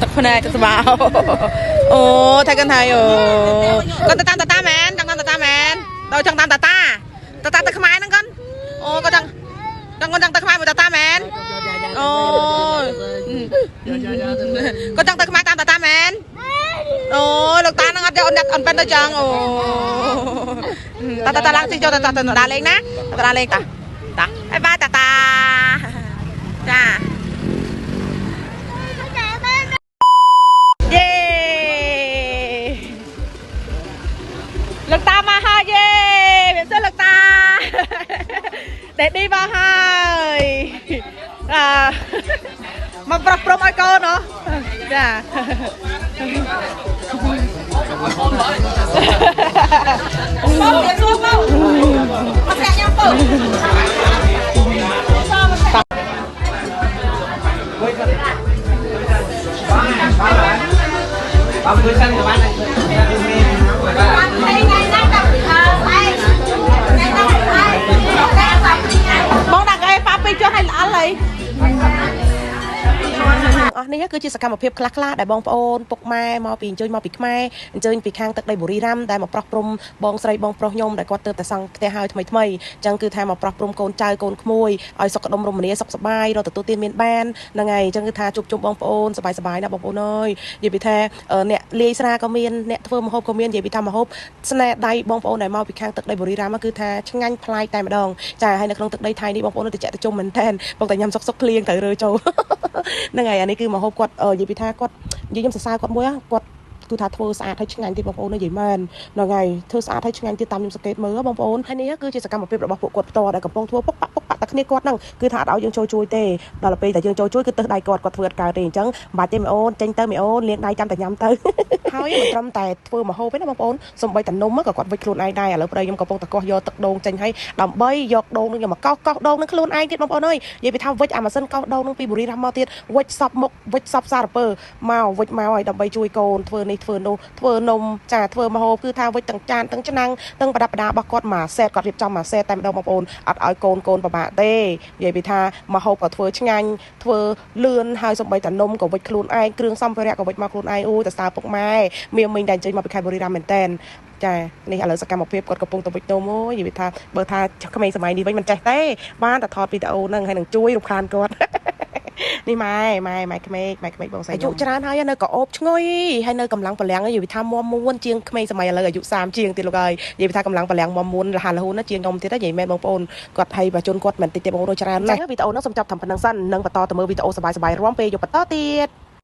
ទឹកភ្នែកទឹកស្បាអូថៃកនថៃអូកូនទៅតាមតាតាមែនចង់តាមតាតាមែនដល់ចង់តាមតាតាតាតាទៅខ្មែរហ្នឹងកូនអូកូនចង់ចង់កូនចង់ទៅខ្មែរមួយតាតាមែនអូកូនចង់ទៅខ្មែរតាមតាតាមែនអូលោកតាហ្នឹងអត់យកអូនអូនប៉ិនទៅចង់អូតាតាតាឡើងស៊ីចូលតាតាទៅដើរលេងណាតាដើរលេងតាតាបាយបាយតាតាចាយេលោកតាមកហើយយេមានសិលោកតា Daddy មកហើយអើមកប្រោះព្រំឲ្យកូនហ៎ចាមកសួរមកមកញ៉ាំពៅបងដាក់កែប៉ាពីចុះឲ្យល្អហើយអស់នេះគឺជាសកម្មភាពខ្លះៗដែលបងប្អូនពុកម៉ែមកពីអញ្ជើញមកពីខ្មែរអញ្ជើញពីខាងទឹកដីបុរីរ៉ាំដែលមកប្រោះព្រំបងស្រីបងប្រុសខ្ញុំដែលគាត់ទើបតែសង់ផ្ទះហើយថ្មីថ្មីអញ្ចឹងគឺថាមកប្រោះព្រំកូនចៅកូនក្មួយឲ្យសុខដុមរមនាសុខសប្បាយរកទទួលទានមានបានហ្នឹងហើយអញ្ចឹងគឺថាជួបជុំបងប្អូនសប្បាយសប្បាយណាបងប្អូនអើយនិយាយពីថាអ្នកលាយស្រាក៏មានអ្នកធ្វើម្ហូបក៏មាននិយាយពីថាម្ហូបស្នេហ៍ដៃបងប្អូនដែលមកពីខាងទឹកដីបុរីរ៉ាំគឺថាឆ្ងាញ់ប្លែកតែម្ដងចាហើយនៅក្នុងទឹកដីថៃនេះបងប្អូនទៅចាក់ទៅជុំមែនតើបងតែញ៉ាំសុកសុកភ្លៀងត្រូវរើចូលហ្នឹងហើយអានេះគឺម្ហូបគាត់និយាយពីថាគាត់និយាយខ្ញុំសរសើរគាត់មួយគាត់គឺថាធ្វើស្អាតហើយឆ្ងាញ់ទៀតបងប្អូននិយាយមែនហ្នឹងហើយធ្វើស្អាតហើយឆ្ងាញ់ទៀតតាមខ្ញុំសង្កេតមើលបងប្អូនហើយនេះគឺជាសកម្មភាពរបស់ពួកគាត់ផ្ទាល់ដែលកំពុងធ្វើពុកប៉ពុកប៉តែគ្នាគាត់ហ្នឹងគឺថាអត់ឲ្យយើងចូលជួយទេដល់ពេលតែយើងចូលជួយគឺទឹះដៃគាត់គាត់ធ្វើអត់កើតទេអញ្ចឹងមិនបាច់ទេមីអូនចេញទៅមីអូនលាងដៃចាំតែញ៉ាំទៅហើយមិនត្រឹមតែធ្វើម្ហូបទេណាបងប្អូនសំបីតែនំក៏គាត់វិចខ្លួនឯងដែរឥឡូវប្តីខ្ញុំកំពុងតែកោះយកទឹកដូងចេញហើយដើម្បីយកដូងនឹងយកមកកោសកោសដូងនឹងខ្លួនឯងទៀតបងប្អូនអើយនិយាយពីថាវិចអាម៉ាស៊ីនកោសដូងនឹងពីបុរីរ៉ាំមកទៀតវិចសពមុខវិចសពសារពើមកវិចមកឲ្យដើម្បីជួយកូនធ្វើនេះធ្វើនោះធ្វើនំចាធ្វើម្ហូបគឺថាវិចទាំងចានទាំងឆ្នាំងទាំងប្រដាប់ប្រដារបស់គាត់មួយសេតគាត់រៀបចំមួយសេតតែម្ដងបងប្អូនអត់ឲ្យកូនកូនពិបាកទេនិយាយពីថាម្ហូបក៏ធ្វើឆ្ងាញ់ធ្វើលឿនហើយសំបីតែនំក៏វិចខ្លួនឯងគ្រឿងសម្ភារៈក៏វិចមកខ្លួនឯងអូតែសើពុកម៉ែមានមីងដែលចេញមកពីខេត្តបុរីរ៉ាំមែនតែនចានេះឥឡូវសកម្មភាពគាត់កំពុងតែវិចនំអូយនិយាយថាបើថាក្មេងសម័យនេះវិញមិនចេះទេបានតែថតវីដេអូហ្នឹងហើយនឹងជួយរំខានគាត់នេះម៉ែម៉ែម៉ែក្មេកម៉ែក្មេកបងស្រីអាយុច្រើនហើយនៅក៏អូបឈ្ងុយហើយនៅកម្លាំងប្រលាំងនិយាយថាមមួនជាងក្មេងសម័យឥឡូវអាយុ30ជាងទៀតលោកហើយនិយាយថាកម្លាំងប្រលាំងមមួនរហ័សរហូនណាជាងខ្ញុំទៀតនិយាយមែនបងប្អូនគាត់ហើយបើជនគាត់មិនតិចទេបងប្អូនច្រើនណាស់វីដេអូហ្នឹងសូមចប់ត្រឹមប៉ុណ្្នឹងសិននឹងបន្តទៅមើលវីដេអូសប្បាយៗរាំពេលយកបន្តទៀត។